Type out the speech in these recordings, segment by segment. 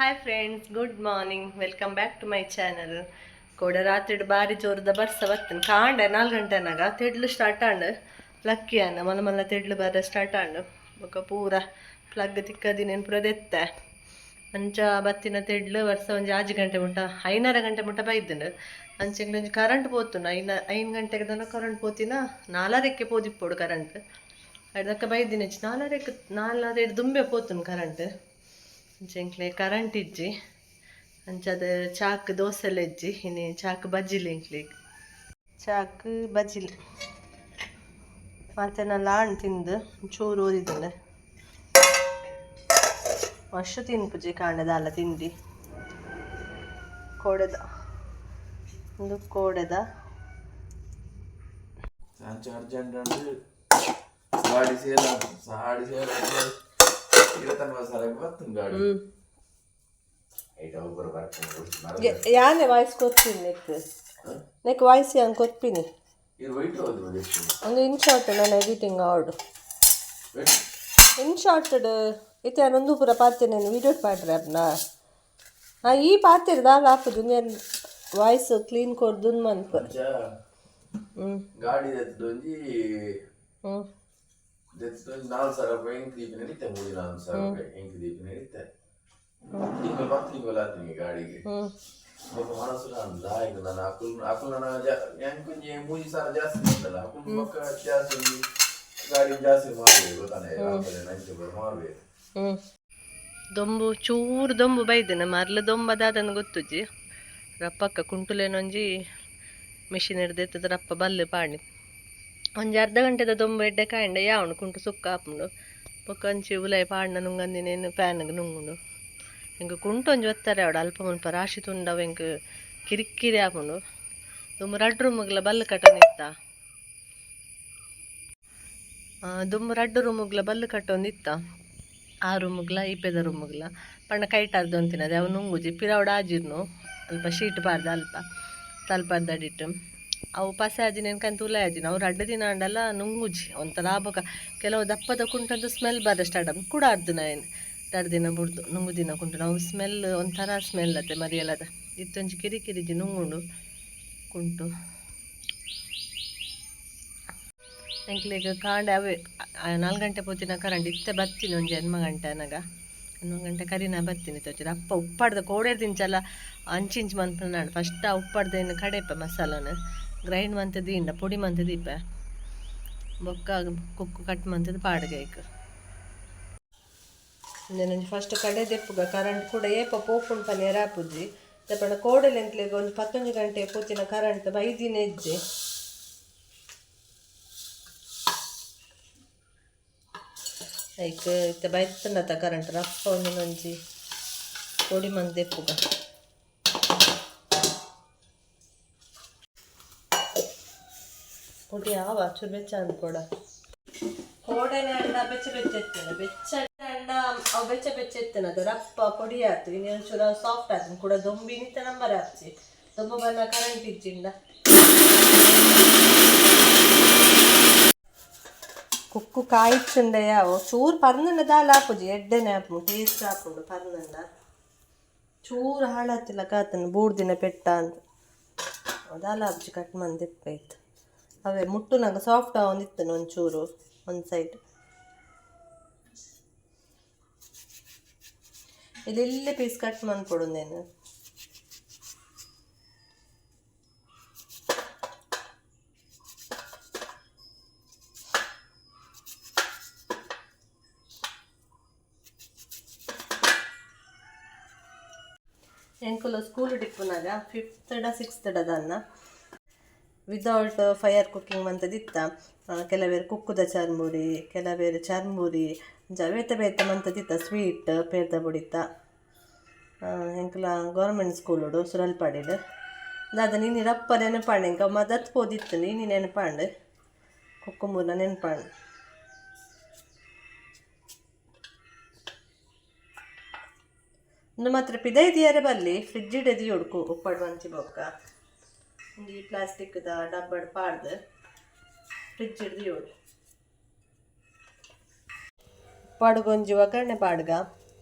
Hi friends, good morning, welcome back to my channel. ಕೋಡೆ ರಾತ್ರಿ ಬಾರಿ ಜೋರದ ಬರ್ಸ ಬತ್ತನ್. ಕಾಂಡೆ 4 ಗಂಟೆನಾಗ ತೆಡ್ಲು ಸ್ಟಾರ್ಟ್ ಆಂಡ್. ಲಕ್ಕಿ ಅನ್ನ ಮಲ್ಲ ಮಲ್ಲ ತೆಡ್ಲು ಬರ ಸ್ಟಾರ್ಟ್ ಆಂಡ್. ಬೊಕ ಪೂರ ಪ್ಲಗ್ ತಿಕ್ಕದಿನೇನು ಪೂರ ದೆತ್ತೆ. ಅಂಚ ಬತ್ತಿನ ತೆಡ್ಲು ವರ್ಷ ಒಂಜಿ 6 ಗಂಟೆ ಮುಟ್ಟ, 5:30 ಗಂಟೆ ಮುಟ್ಟ ಬೈದ್ಂಡ್. ಅಂಚ ಒಂಜಿ ಕರೆಂಟ್ ಪೋತುಂಡು. 5 ಗಂಟೆಗೆ ದನ ಕರೆಂಟ್ ಪೋತಿನ, ನಾಲರೆಕ್ಕೆ ಪೋದಿಪ್ಪೊಡು ಕರೆಂಟ್. ಅಡ್ದಕ್ಕ ಬೈದಿನ ನಾಲರೆಕ್, ನಾಲರೆ ದುಂಬೆ ಪೋತುಂಡು ಕರೆಂಟ್. ಅಂಚ ಎಂಕ್ಲೆ ಕರೆಂಟ್ ಇಜ್ಜಿ. ಅಂಚದ ಚಾಕ್ ದೋಸೆಲ ಇಜ್ಜಿ. ಇನಿ ಚಾಕ್ ಬಜ್ಜಿಲಿ ಎಂಕ್ಲೆ, ಚಾಕ್ ಬಜ್ಜಿಲಿ ಮಾತೆ ಲಾಣ್ ತಿಂದು ಚೂರು ಊರಿದ್ದೆ. ವರ್ಷ ತಿನ್ಪುಜಿ ಕಾಂಡೆದಾಲ ತಿಂಡಿ. ಕೋಡೆದ, ಒಂದು ಕೋಡೆದ. ಅಂಚ ಅರ್ಜೆಂಟ್ ಅಂದ್ರೆ ಗಾಡಿ ಸೇಲ್, ಗಾಡಿ ಸೇಲ್ 29 ಸಾವಿರಕ್ಕೆ ಬರ್ತದೆ ಗಾಡಿ. ಐಟ ಒಬ್ಬರು ಬರ್ಕೊಂಡು. ಯಾನೆ ವಾಯ್ಸ್ ಕೊರ್ಪಿನಿ ನೆಕ್ ನೆಕ್ ವಾಯ್ಸ್ ಯಾನ್ ಕೊರ್ಪಿನಿ. ಇದು ವೈಟ್ ಹೋದು ಎಷ್ಟು? ಒಂದು ಇನ್ ಶಾರ್ಟ್ ನಾನು ಎಡಿಟಿಂಗ್ ಆವಡು. ಇನ್ ಶಾರ್ಟ್ ಇತ್ತೆ ಒಂದು ಪೂರ ಪಾತೆನೇನು ವೀಡಿಯೋ ಪಾಡ್ರೆ ಅಪ್ನ. ಹಾಂ, ಈ ಪಾತೆರ್ ದಾಲ ಆಪುಜು. ಒಂಜಿ ವಾಯ್ಸ್ ಕ್ಲೀನ್ ಕೊರ್ದು ಮನ್ಪ. ಅಂಚ ಗಾಡಿ ದೆತ್ತೊಂಜಿ ದೆತ್ತೊಂಜಿ 4000 ರೂಪಾಯಿ ಎಂಕ್ ದೀಪಿ ನಡೀತೆ. 3-4 ಸಾವಿರ ರೂಪಾಯಿ ಎಂಕ್ ದೀಪಿ ನಡೀತೆ. ತಿಂಗಳು 10 ತಿಂಗಳು ಆತೀನಿ ಗಾಡಿಗೆ. ಬೊಕ್ಕ ಮನಸ್ಸು ದಾಯಕ ನಾನು ಅಕುಲ್ ಅಕುಲ್ ನನ್ನ ಎಂಕೊಂಜಿ 3 ಸಾವಿರ ಜಾಸ್ತಿ ಬಂದಲ್ಲ ಅಕುಲ್. ಬೊಕ್ಕ ಜಾಸ್ತಿ ಒಂಜಿ ಗಾಡಿ ಜಾಸ್ತಿ ಮಾಡ್ಬೇಕು ಗೊತ್ತಾನೆ ನಂಚೆ ಮಾಡ್ಬೇಕು. ಹ್ಞೂ, ದೊಂಬು ಚೂರು ದೊಂಬು ಬೈದಿನ. ಮರ್ಲು ದೊಂಬದಾದನ್ನು ಗೊತ್ತುಜ್ಜಿ. ರಪ್ಪಕ್ಕ ಕುಂಟುಲೇನೊಂಜಿ ಮಿಷಿನ್ ಹಿಡ್ದೆತ್ತದ ರಪ್ಪ ಬಲ್ಲು ಪಾಣಿ. ಒಂಜಿ ಅರ್ಧ ಗಂಟೆದ ದೊಂಬು ಎಡ್ಡೆ ಕಾಂಡ ಯಾವನು ಕುಂಟು ಸುಕ್ಕ ಆಪುಂಡು. ಬೊಕ್ಕ ಒಂಚಿ ಉಲಾಯಿ ಪಾಡ್ನ ನುಂಗಂದಿನೇನು ಫ್ಯಾನ್ಗೆ ನುಂಗುಂಡು. ಎಂಕ್ ಕುಂಟು ಒಂಜಿ ಒತ್ತಾರೆ ಅವಡು. ಅಲ್ಪ ಮುಲ್ಪ ರಾಶಿ ತುಂಡವು, ಎಂಕ್ ಕಿರಿಕಿರಿ ಆಪುಂಡು. ದುಂಬು ರಡ್ಡ್ ರೂಮುಗ್ಲ ಬಲ್ಲು ಕಟ್ಟೊಂದಿತ್ತ. ದುಂಬು ರಡ್ಡ್ ರೂಮುಗ್ಲ ಬಲ್ಲು ಕಟ್ಟೊಂದಿತ್ತ, ಆ ರೂಮುಗ್ಲ ಈಪೆದ ರೂಮುಗ್ಲ. ಪಂಡ ಕೈಟ್ ಅರ್ದೊಂತಿನದೆ ಅವು ನುಂಗುಜಿ. ಪಿರವುಡು ಆಜಿರ್ನು ಅಲ್ಪ ಶೀಟ್ ಪಾಡ್ದ ಅಲ್ಪ ತಲ್ಪದ್ದಡಿಟ್ಟು ಅವು ಪಸೆ ಆಜಿನ ಕಂತು ಉಲಾಯಿ ಆಜಿನ. ಅವು ರಡ್ಡ್ ದಿನ ಆಂಡಲ ನುಂಗುಜಿ ಒಂಥರ ಬೊಕ. ಕೆಲವು ದಪ್ಪದ ಕುಂಟಂದು ಸ್ಮೆಲ್ ಬರ ಸ್ಟಾರ್ಟ್ ಆಪುಂಡು. ಕೂಡ ಅರ್ದುನ ಏನು 2 ದಿನ ಬುಡ್ದು ನುಂಗುದಿನ ಕುಂಟು ಅವು ಸ್ಮೆಲ್ ಒಂಥರ ಸ್ಮೆಲ್ ಅತ್ತೆ ಮರಿಯಲದ. ಇತ್ತೊಂಜಿ ಕಿರಿ ಕಿರಿಜಿ ನುಂಗುಂಡು ಕುಂಟು. ಎಂಕ್ಲೆಗ್ ಕಾಂಡೆ ಅವೇ 4 ಗಂಟೆ ಪೋತಿನ ಕರೆಂಟ್ ಇತ್ತೆ ಬತ್ತಿನ. ಒಂಜಿ 8 ಗಂಟೆ ಅನಗ, 8 ಗಂಟೆ ಕರಿನ ಬತ್ತೀನಿ ತೋಚಿದ. ಅಪ್ಪ ಉಪ್ಪಾಡ್ದ ಕೋಡೆರ್ ದಿಂಚಲ ಅಂಚಿಂಚ್ ಮನ್ಪುನಾಂಡ್. ಫಸ್ಟ್ ಆ ಉಪ್ಪಾಡ್ದ ಕಡೆಪ ಮಸಾಲನ ಗ್ರೈಂಡ್ ಮಂತ್ ದೀಂಡ ಪೊಡಿ ಮಂತ್ ದೀಪ. ಬೊಕ್ಕ ಕುಕ್ಕು ಕಟ್ ಮಂತದ ಪಾಡ್ಗೈಕ್. ಒಂಜಿ ಫಸ್ಟ್ ಕಡೆ ದೆಪ್ಪುಗ. ಕರೆಂಟ್ ಕೂಡ ಏಪ ಪೋಪುಂಡು ಪನಿಯರ ಆಪುಜಿ. ಪಂಡ ಕೋಡೆಲ್ ಎಂಕ್ಲೆಗ್ ಒಂದು 11 ಗಂಟೆ ಪೋತಿನ ಕರೆಂಟ್ ಬೈದಿನ ಇಜ್ಜಿ. ಐಕ್ ಇತ್ತೆ ಬೈತ್ಂಡತ ಕರೆಂಟ್. ರಪ್ಪ ಒಂಜಿ ಪೊಡಿ ಮಂತ್ ದೆಪ್ಪುಗ. ಪೊಡಿ ಆವ ಚೂರು ಬೆಚ್ಚ ಅಂದ್ಕೊಡ. ಕೋಡೆನೆ ಅಂಡ ಬೆಚ್ಚ ಬೆಚ್ಚ ಎತ್ತನ, ಬೆಚ್ಚ ಅಂಡ ಅವು ಬೆಚ್ಚ ಬೆಚ್ಚ ಎತ್ತನ. ಅದು ರಪ್ಪ ಪೊಡಿ ಆತು. ಇನ್ನೊಂದು ಚೂರು ಸಾಫ್ಟ್ ಆತು ಕೂಡ. ದೊಂಬಿ ನಿತ್ತ ನಂಬರ್ ಆಪ್ಚಿ. ದೊಂಬು ಬನ್ನ ಕರೆಂಟ್ ಇಜ್ಜಿಂಡ. ಕುಕ್ಕು ಕಾಯಿತ್ತುಂಡ ಯಾವು ಚೂರು ಪರ್ನುಂಡ ದಾಲ ಆಪುಜಿ. ಎಡ್ಡೆನೆ ಆಪುಂಡು, ಟೇಸ್ಟ್ ಆಪುಂಡು ಪರ್ನುಂಡ. ಚೂರು ಹಾಳಾತಿಲ್ಲ ಕಾತನು ಬೂಡ್ದಿನ ಪೆಟ್ಟ ಅಂತ ದಾಲ ಆಪುಜಿ. ಕಟ್ ಮಂದಿಪ್ಪೈತು ಅವೇ ಮುಟ್ಟು ನಂಗೆ ಸಾಫ್ಟ್ ಆವೊಂದಿತ್ತನು ಒಂಚೂರು ಒಂದು ಸೈಡ್. ಇಲ್ಲಿ ಪೀಸ್ ಕಟ್ ಮನ್ಪೊಡು ನೇನು. ಎಂಕುಲು ಸ್ಕೂಲ್ ಡಿಪ್ಪುನಾಗ ಫಿಫ್ತ್ ಡ ಸಿಕ್ಸ್ತ್ ಡದನ್ನ ವಿದೌಟ್ ಫೈರ್ ಕುಕ್ಕಿಂಗ್ ಮಂತದಿತ್ತ. ಕೆಲವೇರು ಕುಕ್ಕುದ ಚರ್ಮುರಿ, ಕೆಲವೇರು ಚರ್ಮುರಿ, ಅಂಚ ಬೇತೆ ಬೇತೆ ಮಂತದಿತ್ತ. ಸ್ವೀಟ್ ಪೇರ್ದ ಬುಡಿತ. ಎಂಕುಲ ಗೌರ್ಮೆಂಟ್ ಸ್ಕೂಲುಡು ಸುರಲ್ಪಾಡಿಡ್ ದಾದ ನೀನಿ ರಪ್ಪ ನೆನಪಾಂಡ್. ಎಂಕ ಮದತ್ ಪೋದಿತ್ತು. ನೀನಿ ನೆನಪಾಂಡ್, ಕುಕ್ಕುಂಬೂರ್ನ ನೆನಪಾಂಡ್. ಉಂದು ಮಾತ್ರ ಪಿದೈ ದಿಯರೆ ಬಲ್ಲಿ, ಫ್ರಿಜ್ ದಿಯೊಡ್ಕು ಉಪ್ಪಡ್ ಮಂಚಿ ಬೊಕ್ಕ. ಒಂಜಿ ಪ್ಲಾಸ್ಟಿಕ್ದ ಡಬ್ಬಡ್ ಪಾಡ್ದು ಫ್ರಿಜ್ ದಿಯೊಡು. ಉಪ್ಪಾಡುಗೊಂಜಿ ಒಗ್ಗರಣೆ ಪಾಡ್ಗ.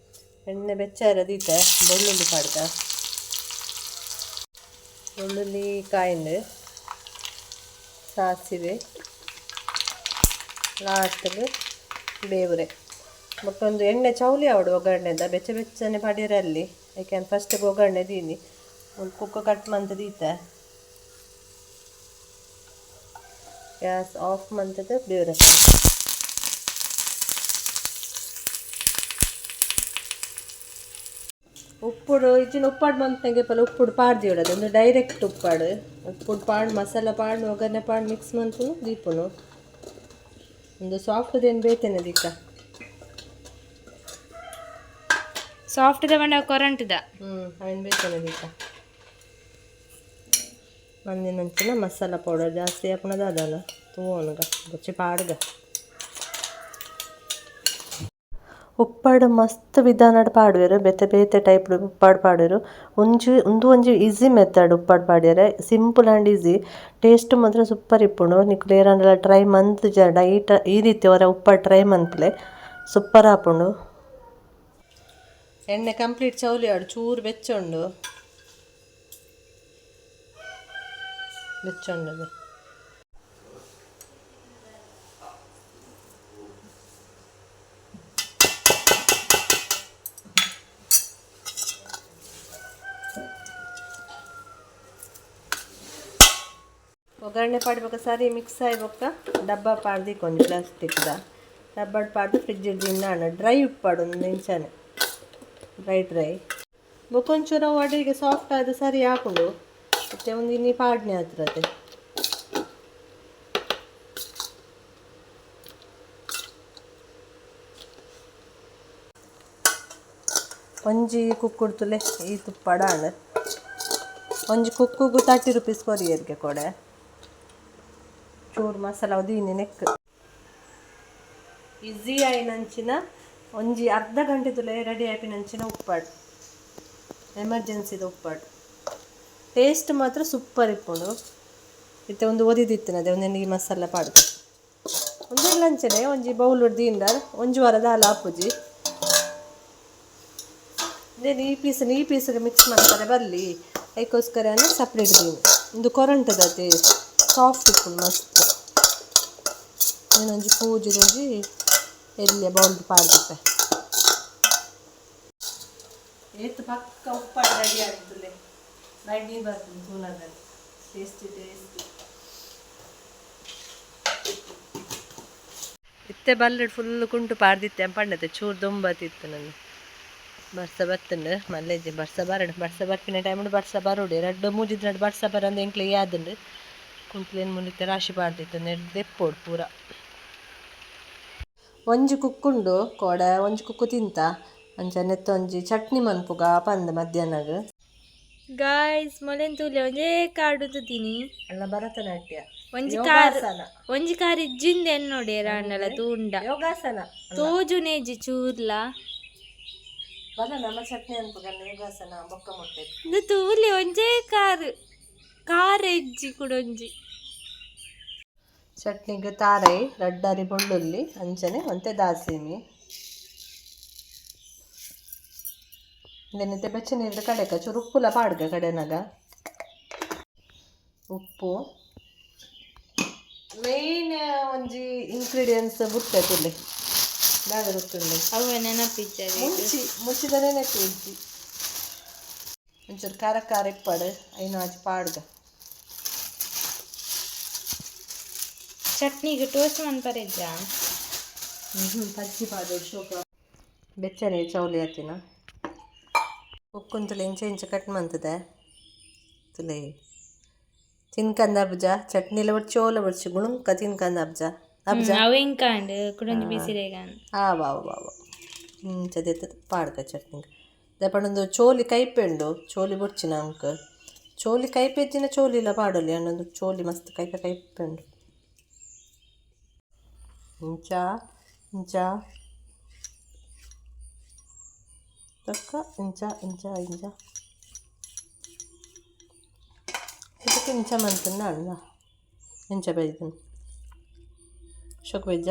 ಎಣ್ಣೆ ಬೆಚ್ಚಾರ ದೀತೆ ಬೆಳ್ಳುಳ್ಳಿ ಪಾಡ್ಕ. ಬೆಳ್ಳುಳ್ಳಿ ಕಾಯಿಂದು, ಸಾಸಿವೆ, ಲಾಸ್ಟ್ಗೆ ಬೇವುರೆ. ಬೊಕ್ಕೊಂದು ಎಣ್ಣೆ ಚೌಲಿ ಆವಡು ಒಗ್ಗರಣೆದ ಬೆಚ್ಚ ಬೆಚ್ಚನೆ ಪಾಡ್ಯರೆ ಅಲ್ಲಿ. ಐಕೆ ಫಸ್ಟ್ಗೆ ಒಗ್ಗರಣೆ ದೀನಿ. ಒಂದು ಕುಕ್ಕ ಕಟ್ ಮಂತ್ ದೀತೆ. Gas off ಮಂತದ ಬೇವ್ರೆ. ಉಪ್ಪುಡು ಇಜ್ಜಿನ ಉಪ್ಪಾಡು ಮಂತ್ನಾಗೆ ಪಲ ಉಪ್ಪುಡು ಪಾಡ್ದಿವಡ. ಒಂದು ಡೈರೆಕ್ಟ್ ಉಪ್ಪಾಡು. ಉಪ್ಪುಡು ಪಾಡ್, ಮಸಾಲ ಪಾಡ್, ಒಗ್ಗರಣೆ ಪಾಡ್, ಮಿಕ್ಸ್ ಮನ್ಪುನು, ದೀಪುನು. ಒಂದು ಸಾಫ್ಟ್ ದೇನು ಬೇತೇನೆ ದೀಕ. ಸಾಫ್ಟ್ the ಪಂಡ ಕೊರಂಟದ. ಅವನ್ ಬೇತೇನೆ ದೀಕ. ಮಂದಿನಂಚಿನ ಮಸಾಲ ಪೌಡರ್ ಜಾಸ್ತಿ ಹಾಪುನದ ಅದಲ್ಲ ತೂವೊನುಗ ಬೊಚ್ಚಿ ಪಾಡ್ಗ. ಉಪ್ಪಾಡು ಮಸ್ತ್ ವಿಧಾನಡ್ ಪಾಡುವೆರ್. ಬೇತೆ ಬೇತೆ ಟೈಪ್ ಉಪ್ಪಾಡು ಪಾಡುವೆರ್. ಒಂಜಿ ಉಂದು ಒಂಜಿ ಈಸಿ ಮೆಥಡ್ ಉಪ್ಪಾಡು ಪಾಡ್ಯರೆ. Simple and easy. ಟೇಸ್ಟ್ ಮಾತ್ರ ಸೂಪರ್ ಇಪ್ಪುಂಡು. ನಿಕುಲು ಏರಾಂಡಲ ಟ್ರೈ ಮಂತುಜಡ ಈ ರೀತಿ ಒರ ಉಪ್ಪಾಡು ಟ್ರೈ ಮನ್ಪುಲೆ, ಸೂಪರ್ ಆಪುಂಡು. ಎಣ್ಣೆ ಕಂಪ್ಲೀಟ್ ಚೌಲಿ ಆಡು, ಚೂರು ಬೆಚ್ಚ ಉಂಡು, ಬೆಚ್ಚ ಉಂಡು. ಒಗ್ಗರಣೆ ಪಾಡ್ಬೇಕ ಸರಿ ಮಿಕ್ಸ್ ಆಯ್ಬೊಕ್ಕ ಡಬ್ಬ ಪಾಡ್ದು ಒಂಜಿ ಪ್ಲಾಸ್ಟಿಕ್ದ ಡಬ್ಬಡ್ ಪಾಡ್ದು ಫ್ರಿಜ್ ದಿನ್ನಾಣ. ಡ್ರೈ ಉಪ್ಪಾಡು ಒಂದು ಇಂಚನೆ ಡ್ರೈ ಡ್ರೈ. ಬೊಕೊಂಚೂರ ಅಡಿಗೆ ಸಾಫ್ಟ್ ಆದ ಸರಿ ಹಾಕೊಂಡು ಮತ್ತೆ ಒಂದು ಇನ್ನಿ ಪಾಡ್ನೆ ಹತ್ರತೆ. ಒಂಜಿ ಕುಕ್ಕುಡ್ತುಲೆ ಈ ತುಪ್ಪಡ. ಒಂಜಿ ಕುಕ್ಕುಗು 30 ರುಪೀಸ್ ಕೊರಿಯರ್ಗೆ ಕೊಡೆ. ಚೂರು ಮಸಾಲ ದೀನಿ ನೆಕ್. ಈಸಿ ಆಯಿನಂಚಿನ, ಒಂಜಿ ಅರ್ಧ ಗಂಟೆ ತುಲೆ ರೆಡಿ ಆಪಿನಂಚಿನ ಉಪ್ಪಾಡು, ಎಮರ್ಜೆನ್ಸಿದ ಉಪ್ಪಾಡು. ಟೇಸ್ಟ್ ಮಾತ್ರ ಸೂಪರ್ ಇಪ್ಪುಂಡು. ಇತ್ತೆ ಒಂದು ಒದಿದಿತ್ತಿನದೆ ಒಂದೆಂದು ಈ ಮಸಾಲ ಪಾಡ್ದು ಒಂಜಿ ಲಂಚನೆ ಒಂಜಿ ಬೌಲ್ ದೀಂಡ ಒಂಜಿ ವಾರ ದಾಲ ಆಪುಜಿ. ಇಂದೆನ್ ಈ ಪೀಸ್ ಈ ಪೀಸ್ಗೆ ಮಿಕ್ಸ್ ಮಾಡ್ತಾರೆ ಬರಲಿ, ಐಕೋಸ್ಕರ ಸಪ್ರೇಟ್ ದೀನಿ. ಒಂದು ಕೊರಂಟದತೆ ಸಾಫ್ಟ್ ಇಪ್ಪುಂಡು ಮಸ್ತ್. ಒಂಜಿ ಪೂಜಿ ಒಂಜಿ ಎಲ್ಯ ಬೌಲ್ ಪಾಡ್ದಿಪ್ಪೆ. ಏತ್ ಪಕ್ಕ ಉಪ್ಪಾಡು ರೆಡಿ ಆಗ್ತದೆ. ಬಾಯಿ ನೀರು ಬರ್ತದೆ ತೂನಗ. Tasty tasty. ಇತ್ತೆ ಬಲ್ಲಡ್ ಫುಲ್ ಕುಂಟು ಪಾಡ್ದಿತ್ತೆ ಪಂಡತೆ. ಚೂರು ದೊಂಬತ್ತಿತ್ತು. ನನ್ನ ಬರ್ಸ ಬತ್ತುಂಡು ಮಲ್ಲೆಜ್ಜಿ. ಬರ್ಸ ಬರಡು, ಬರ್ಸ ಬರ್ಪಿನ ಟೈಮ್ ಬರ್ಸ ಬರೋಡು. ರಡ್ಡ್ ಮೂಜಿ ದಿನ ಬರ್ಸ ಬರಂದು ಎಂಕ್ಲೆ ಯಾದುಂಡು. ಕುಂಟ್ಲೇನು ಮುನಿತ್ತೆ ರಾಶಿ ಪಾಡ್ದಿತ್ತು ನೆಡ್ ದೆಪ್ಪೋಡು ಪೂರ. ಒಂಜಿ ಕುಕ್ಕುಂಡು ಕೋಡೆ, ಒಂಜಿ ಕುಕ್ಕು ತಿಂತ. ಅಂಚ ನೆತ್ತ ಒಂಜಿ ಚಟ್ನಿ ಮನ್ಪುಗ ಪಂದ್ ಮಧ್ಯಾಹ್ನಗ್. ಗಾಯ್ಸ್, ಮೊಲೆನ್ ತೂಲೆ, ಒಂಜೇ ಕಾಡು ತುತೀನಿ. ಅಲ್ಲ, ಭರತನಾಟ್ಯ. ಒಂಜಿ ಕಾರ್. ಯೋಗಾಸನ. ಒಂಜಿ ಕಾರ್ ಇಜ್ಜಿಂದ ಎನ್ ನೋಡಿ ರಾಂಡಲ ತೂಂಡ. ಯೋಗಾಸನ. ತೋಜುನೇಜಿ ಚೂರ್ಲ. ಬಲ, ನಮ್ಮ ಚಟ್ನಿ ಅನ್ಪುಗ ಯೋಗಾಸನ ಬೊಕ್ಕ ಮೊಟ್ಟೆ. ಇಂದು ತೂಲೆ, ಒಂಜೇ ಕಾರ್, ಕಾರ್ ಎಜ್ಜಿ ಕುಡೊಂಜಿ. ಚಟ್ನಿಗೆ ತಾರೈ, ರಡ್ಡರಿ ಬೆಳ್ಳುಳ್ಳಿ, ಅಂಚನೆ ಒಂತೆ ದಾಸಿಮಿ. ಇಂದೆನಿತ್ತೆ ಬೆಚ್ಚ ನೀರು ಕಡೆಕ ಚೂರು ಉಪ್ಪುಲ ಪಾಡ್ಗ. ಕಡೆನಾಗ ಉಪ್ಪು ಮೇಯ್ನ್ ಒಂಜಿ ಇಂಗ್ರೀಡಿಯೆಂಟ್ಸ್ ಬುತ್ತೆ ತುಲೆ ದಾದ ಗೊತ್ತುಂಡು? ಅವೆ ನೆನಪಿಜ್ಜಾರೆ. ಮುಂಚಿ. ಮುಂಚಿದ ನೆನಪು ಇಜ್ಜಿ. ಒಂಚೂರು ಖಾರ ಖಾರ ಇಪ್ಪಡು, ಐನು ಆಜಿ ಪಾಡ್ಗ. ಚಟ್ನಿಗೆ ಟೋಸ್ಟ್ ಮನ್ಪರೆಜ್ಜಾ? ಹ್ಞೂ, ಪಜ್ಜಿ ಪಾಡು ಶೋಕ. ಬೆಚ್ಚನೆ ಚೌಲಿ ಆತಿನ ಉಕ್ಕುಂತುಲೆ ಇಂಚ ಇಂಚ ಕಟ್ ಮಂತದೆ ತುಲೆ. ತಿನ್ಕಂದ ಅಬ್ಜ. ಚಟ್ನಿಲ ಬಡ್ಚಿ, ಓಲ ಬಡ್ಚಿ, ಗುಣುಂಕ ತಿನ್ಕಂದ ಅಬ್ಜ ಅಬ್ಜ. ಅವು ಎಂಕಾಂಡ್ ಕುಡೊಂಜಿ ಬಿಸಿರೆಗಾನ್. ಆ ವಾ ವಾ ವಾ, ಇಂಚ ದೆತ್ತದ ಪಾಡ್ಕ ಚಟ್ನಿಗೆ. ದಪಣೊಂದು ಚೋಲಿ ಕೈಪೆ ಉಂಡು, ಚೋಲಿ ಬೊಡ್ಚಿ ನಂಕ್. ಚೋಲಿ ಕೈಪೆಜ್ಜಿನ ಚೋಲಿಲ ಪಾಡೊಲಿ. ಅನ್ನೊಂದು ಚೋಲಿ ಮಸ್ತ್ ಕೈಪೆ ಕೈಪೆ ಉಂಡು. ಇಂಚ ಇಂಚ ತಕ್ಕ ಇಂಚ ಇಂಚ ಇಂಚ ಇದಕ್ಕೆ ಇಂಚ ಮಂತನ್ನ ಅಲ್ಲ ಇಂಚ ಬೈದನ್ ಶೋಕ್ ಬೈಜ.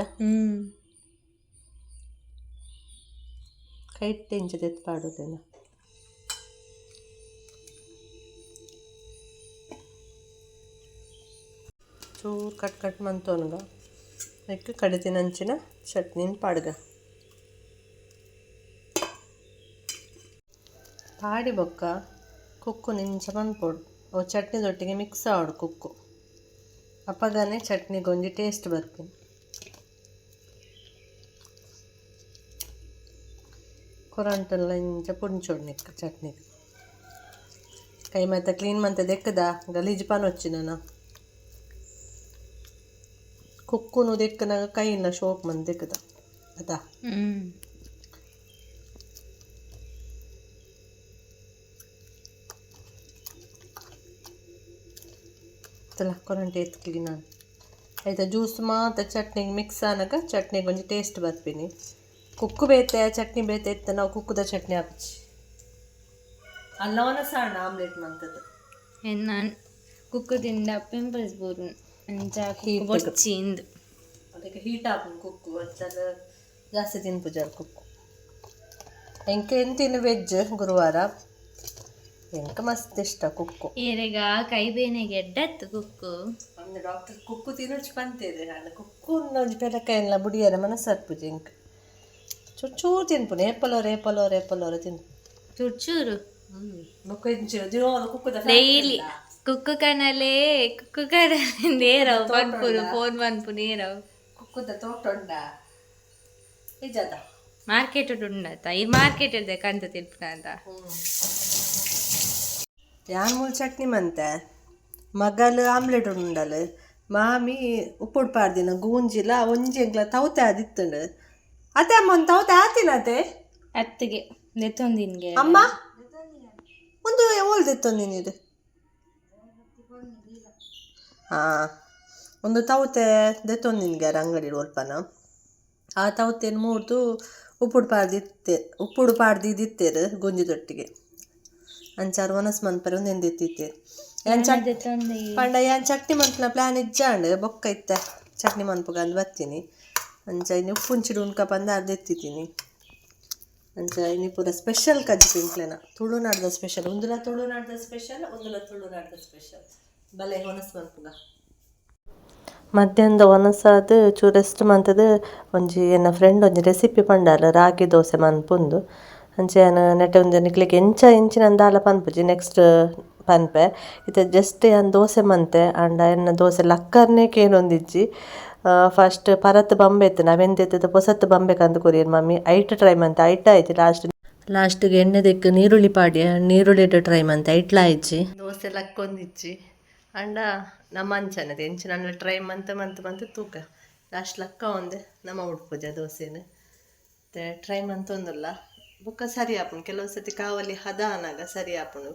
ಕೈಟ್ ಇಂಚ ದೆತ್ತ್ ಪಾಡುದೇನ. ಚೂರು ಕಟ್ ಕಟ್ ಮಂತೊನ್ಗ ನೆಕ್ಕ್ ಕಡಿತಿನಂಚಿನ ಚಟ್ನಿನ್ ಪಾಡ್ಗ. ಪಾಡಿ ಬೊಕ್ಕ ಕುಕ್ಕು ನಿಂಚ ಮನ್ಪೊಡು. ಅವು ಚಟ್ನಿದೊಟ್ಟಿಗೆ ಮಿಕ್ಸ್ ಆವೊಡು ಕುಕ್ಕು. ಅಪಗನೆ ಚಟ್ನಿಗ್ ಒಂಜಿ ಟೇಸ್ಟ್ ಬರ್ಪುಂಡು. ಕೊರಂಟಲ್ಲ ಇಂಚ ಪುಂಚೊಡು ನೆಕ್ಕ್ ಚಟ್ನಿಗ್. ಕೈ ಮಾತ ಕ್ಲೀನ್ ಮಂತ ದೆಕ್ಕದ ಗಲೀಜು ಪನೊಚ್ಚಿ ನನ. ಕುಕ್ಕುನು ದೆಕ್ಕನಾಗ ಕೈಲ ಶೋಕ್ ಮಂತ್ ದೆಕ್ಕದ ಅತಾ. ತಲ ಕೊರಂಟೆ ಎತ್ ಕ್ಲೀನ್ ಆಂಡ್. ಐತ ಜ್ಯೂಸ್ ಮಾತ ಚಟ್ನಿಗ್ ಮಿಕ್ಸ್ ಆನಗ ಚಟ್ನಿಗ್ ಒಂಜಿ ಟೇಸ್ಟ್ ಬರ್ಪಿನಿ. ಕುಕ್ಕು ಬೇತೆ ಚಟ್ನಿ ಬೇತೆ ಇತ್ತ ನಾವು ಕುಕ್ಕುದ ಚಟ್ನಿ ಆಪುಜಿ. ಅಲ್ಲವನ ಸಣ್ಣ ಆಮ್ಲೆಟ್ ಮಂತದ್ದು. ನಾನು ಕುಕ್ಕು ತಿಂದ ಪಿಂಪಲ್ಸ್ ಬೂರುನ್ ಅಂಚ ಕುಕ್ಕು ಬೊಡ್ಚಿ ಇಂದು. ಅದಕ್ಕೆ ಹೀಟ್ ಆಪುಂಡು ಕುಕ್ಕು, ಅಂಚಾದ್ ಜಾಸ್ತಿ ತಿನ್ಪುಜಾರ್ ಕುಕ್ಕು. ಎಂಕ್ ಎಂತಿನ ವೆಜ್ ಗುರುವಾರ ಎಂಕ್ ಮಸ್ತ್ ಇಷ್ಟ ಕುಕ್ಕು. ಏರೆಗ ಕೈ ಬೇನೆಗೆ ಎಡ್ಡತ್ತು ಕುಕ್ಕು. ಒಂದು ಡಾಕ್ಟರ್ ಕುಕ್ಕು ತಿನ್ನೊಚ್ಚಿ ಪಂತೇರು ಆಂಡ ಕುಕ್ಕು ಒಂಜಿ ಪೆಲಕಾಯಿನ್ಲ ಬುಡಿಯರ ಮನಸ್ಸರ್ಪುಜಿ ಎಂಕ್. ಚೂರು ಚೂರು ತಿನ್ಪುನು, ಏಪಲೋರ ಏಪಲೋರ ಏಪಲೋರ ತಿನ್ಪು. ಚೂರು ಚೂರು. ಬೊಕ್ಕ ಇಂಚ ದಿನೋಲ ಕುಕ್ಕುದ ಡೈಲಿ ಕುಕ್ಕು ಕನಲೇ ಕುಕ್ಕು ಕನಲೆ ನೇರವು ಪನ್ಪುನು ಫೋನ್ ಪನ್ಪು ನೇರವು. ಕುಕ್ಕುದ ತೋಟ ಉಂಡ ನಿಜದ. ಮಾರ್ಕೆಟ್ ಉಂಡತ ಈ ಮಾರ್ಕೆಟ್ ಇಲ್ದೆ ಕಂತ ತಿನ್ಪುನ ಅಂತ. ಯಾನ್ ಮೂಲು ಚಟ್ನಿ ಮಂತೆ, ಮಗಲ್ ಆಮ್ಲೆಟ್ ಉಂಡಲ್, ಮಾಮಿ ಉಪ್ಪುಡ್ ಪಾಡ್ದಿನ ಗೂಂಜಿಲ ಒಂಜಿ ಎಂಕ್ಲ ತೌತೆ ಆದಿತ್ತುಂಡು. ಅತ್ತೆ ಅಮ್ಮ ಒಂದು ತೌತೆ ಆತಿನತೆ. ಅತ್ತಿಗೆ ದೆತ್ತೊಂದಿನ್ಗೆ. ಅಮ್ಮ ಒಂದು ಓಲ್ ದೆತ್ತೊಂದಿನಿರು. ಹಾಂ ಒಂದು ತೌತೆ ದೆತ್ತೊಂದಿನ್ಗೆ ಅಂಗಡಿ ಒಲ್ಪನ. ಆ ತೌತೆನ್ ಮೂರ್ದು ಉಪ್ಪುಡು ಪಾಡ್ದಿತ್ತೆ, ಉಪ್ಪುಡು ಪಾಡ್ದಿತ್ತಿರು ಗುಂಜಿದೊಟ್ಟಿಗೆ. ಅಂಚಾರು ಒನಸ್ ಮನ್ಪರೆ ಒಂದೆಂದು ಎತ್ತಿತ್ತೇರು. ಯಾನ್ ಚಟ್ ಪಂಡ ಯಾನ್ ಚಟ್ನಿ ಮನ್ಪುನ ಪ್ಲ್ಯಾನ್ ಇಜ್ಜಾಂಡ್ ಬೊಕ್ಕ ಇತ್ತೆ ಚಟ್ನಿ ಮನ್ಪುಗಂದು ಬತ್ತೀನಿ. ಅಂಚ ಇನಿ ಉಪ್ಪುಂಚಿಡು ಉಣ್ಕ ಪಂದ್ ಅರ್ಧ ಎತ್ತಿದ್ದೀನಿ. ಅಂಚ ಇನಿ ಪೂರ ಸ್ಪೆಷಲ್ ಕಜ್ಜಿ ಎಂಕ್ಲೆನ ತುಳುನಾಡ್ದ ಸ್ಪೆಷಲ್. ಉಂದುಲ ತುಳುನಾಡ್ದ ಸ್ಪೆಷಲ್, ಉಂದುಲ ತುಳುನಾಡ್ದ ಸ್ಪೆಷಲ್. ಬಲೆ ಒನಸ್ ಮನ್ಪುಗ. ಮಧ್ಯಾಹ್ನದ ಒನಸಾದ್ ಚೂರು ರೆಸ್ಟ್ ಮಂತುದು ಒಂಜಿ ಎನ್ನ ಫ್ರೆಂಡ್ ಒಂಜಿ ರೆಸಿಪಿ ಪಂಡಾಲ ರಾಗಿ ದೋಸೆ ಮನ್ಪುಂದು. ಅಂಚ ಯಾನ್ ನೆಟೆ ಒಂಜಿ ನಿಕ್ಲೆಗ್ ಎಂಚ ಎಂಚಿನ ದಾಲ ಪನ್ಪುಜಿ ನೆಕ್ಸ್ಟ್ ಪನ್ಪೆ. ಇತ್ತೆ ಜಸ್ಟ್ ಯಾನ್ ದೋಸೆ ಮಂತೆ ಆಂಡ ಎನ್ನ ದೋಸೆ ಲಕ್ಕರ್ನೆ ಕೇನೊಂದಿಜ್ಜಿ. ಫಸ್ಟ್ ಪರತ್ ಬಂಬೆ ಇತ್ತುಂಡು ಅವೆನ್ ದೆತ್ತುದು ಪೊಸತ್ ಬಂಬೆ ಕಂದು ಕೊರಿಯೆರ್ mummy. ಐಟ್ ಟ್ರೈ ಮಂತೆ ಐಟ್ ಆಯ್ತು ಲಾಸ್ಟ್. ಲಾಸ್ಟ್ಗೆ ಎಣ್ಣೆ ದೆಕ್ಕ್ ನೀರುಳ್ಳಿ ಪಾಡ್ಯ, ನೀರುಳ್ಳಿಡ್ ಟ್ರೈ ಮಂತೆ ಐಟ್ಲ ಆಯ್ಜಿ. ದೋಸೆ ಲಕ್ಕೊಂದಿಜ್ಜಿ ಆಂಡ ನಮ್ಮ ಅಂಚನೆ ಎಂಚಿನ ಟ್ರೈ ಮಂತೆ ಮಂತ್ ಮಂತ್ ತೂಕ ಲಾಸ್ಟ್ ಲಕ್ಕ ಒಂದೆ ನಮ್ಮ ಉಡ್ಪುಜ ದೋಸೆನ್. ಮತ್ತೆ ಟ್ರೈ ಮಂತೊಂದುಲ್ಲ ಬೊಕ್ಕ ಸರಿ ಆಪುಂಡು. ಕೆಲವು ಸರ್ತಿ ಕಾವಲಿ ಹದ ಆನಗ ಸರಿ ಆಪುಂಡು.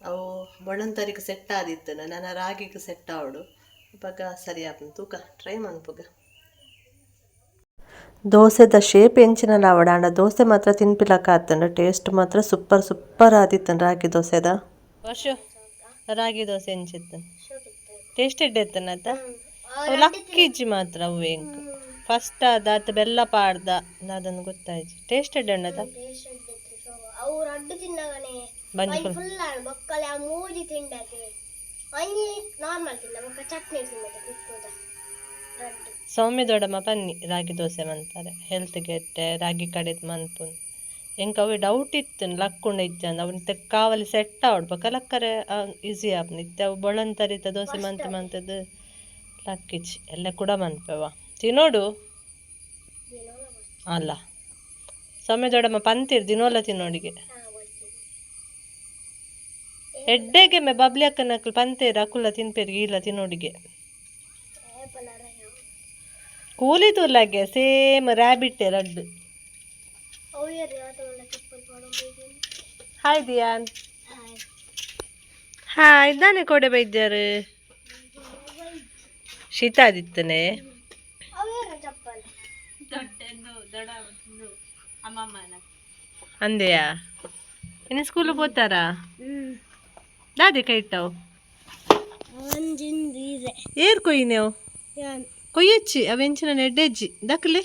ಅವು ಬೊಳಂತರಿಕ್ ಸೆಟ್ ಆದಿತ್ತುಂಡು ನನ ರಾಗಿಗ್ ಸೆಟ್ ಆವೊಡು ಅಪಗ ಸರಿ ಆಪುಂಡು. ತೂಕ ಟ್ರೈ ಮನ್ಪುಗ. ದೋಸೆದ ಶೇಪ್ ಎಂಚಿನಲ ಆವಡ್ ಆಂಡ ದೋಸೆ ಮಾತ್ರ ತಿನ್ಪಿಲಕ ಆತುಂಡು. ಟೇಸ್ಟ್ ಮಾತ್ರ ಸೂಪರ್ ಸೂಪರ್ ಆದಿತ್ತುಂಡು ರಾಗಿ ದೋಸೆದ. ವರ್ಷ ರಾಗಿ ದೋಸೆ ಎಂಚಿತ್ತು ಟೇಸ್ಟ್ ಎಡ್ಡೆ ಇತ್ತುಂಡತ. ಅವು ಲಕ್ಕಿಜ್ಜಿ ಮಾತ್ರ ಅವು ಎಂಕ್ ಫಸ್ಟ್ ಆದ ಬೆಲ್ಲ ಪಾಡ್ದ ದಾದನ್ನು ಗೊತ್ತಾಯ್ಜಿ. ಟೇಸ್ಟ್ ಎಡ್ಡೆ ಉಂಡತ. ಅವು ರಡ್ಡು ತಿನ್ನಗನೆ ಬಂಜಿ ಫುಲ್ ಫುಲ್ ಆಂಡ್ ಬೊಕ್ಕಲೆ ಆ ಮೂಜಿ ತಿಂಡತೆ ಒಂಜಿ ನಾರ್ಮಲ್ ತಿಂದ ಬೊಕ್ಕ ಚಟ್ನಿ ತಿನ್ನತೆ ಕುಕ್ಕುದ ರಡ್ಡು. ಸೌಮ್ಯ ದೊಡ್ಡಮ್ಮ ಪನ್ನಿ ರಾಗಿ ದೋಸೆ ಮನ್ಪರೆ ಹೆಲ್ತ್ ಗೆಡ್ಡೆ ರಾಗಿ ಕಡೆದು ಮನ್ಪುನ್. ಎಂಕ್ ಅವೆ ಡೌಟ್ ಇತ್ತು ಲಕ್ಕುಂಡ ಇಜ್ಜಂದ್ ಅವು ಇತ್ತೆ ಕಾವಲಿ ಸೆಟ್ ಆವಡ್ ಬೊಕ್ಕ ಲಕ್ಕರೆ ಈಸಿ ಆಪುಂಡು. ಇತ್ತೆ ಅವು ಬೊಳಂತರಿತ ದೋಸೆ ಮಂತ್ ಮಂತುದು ಲಕ್ಕಿಜ್ಜಿ. ಎಲ್ಲ ಕೂಡ ಮನ್ಪೆವ ತಿನೋಡು ಅಲ್ಲ. ಸೌಮ್ಯ ದೊಡ್ಡಮ್ಮ ಪಂತಿರ್ ದಿನೋಲ ತಿನ್ನೋಡಿಗೆ. ಎಡ್ಡೆಗೆ ಮೆ ಬಬ್ಲಿ ಅಕ್ಕನಕ್ಲು ಪಂತೇರು ಅಕುಲ ತಿನ್ಪೇರು ಇಲ್ಲ ತಿನ್ನೋಡಿಗೆ. ಕೂಲಿ ತುಲಾಗೆ same rabbit ರಡ್ಡು. Hi Diyan. Hi ಇದ್ದಾನೆ ಕೋಡೆ ಬೈದ್ಯಾರು ಶೀತ ಆದಿತ್ತನೆ. ಅಂದೆಯಾ ಇನ್ನು ಸ್ಕೂಲ್ ಪೋತಾರಾ? ದಾದೆ ಕೈ ಇಟ್ಟವು ಏರ್ ಕೊಯ್ಯಿನೆವು ಕೊಯ್ಯೊಚ್ಚಿ ಅವೆಂಚಿನ ನೆಡ್ಡೆಜ್ಜಿ ದಕ್ಲೆ.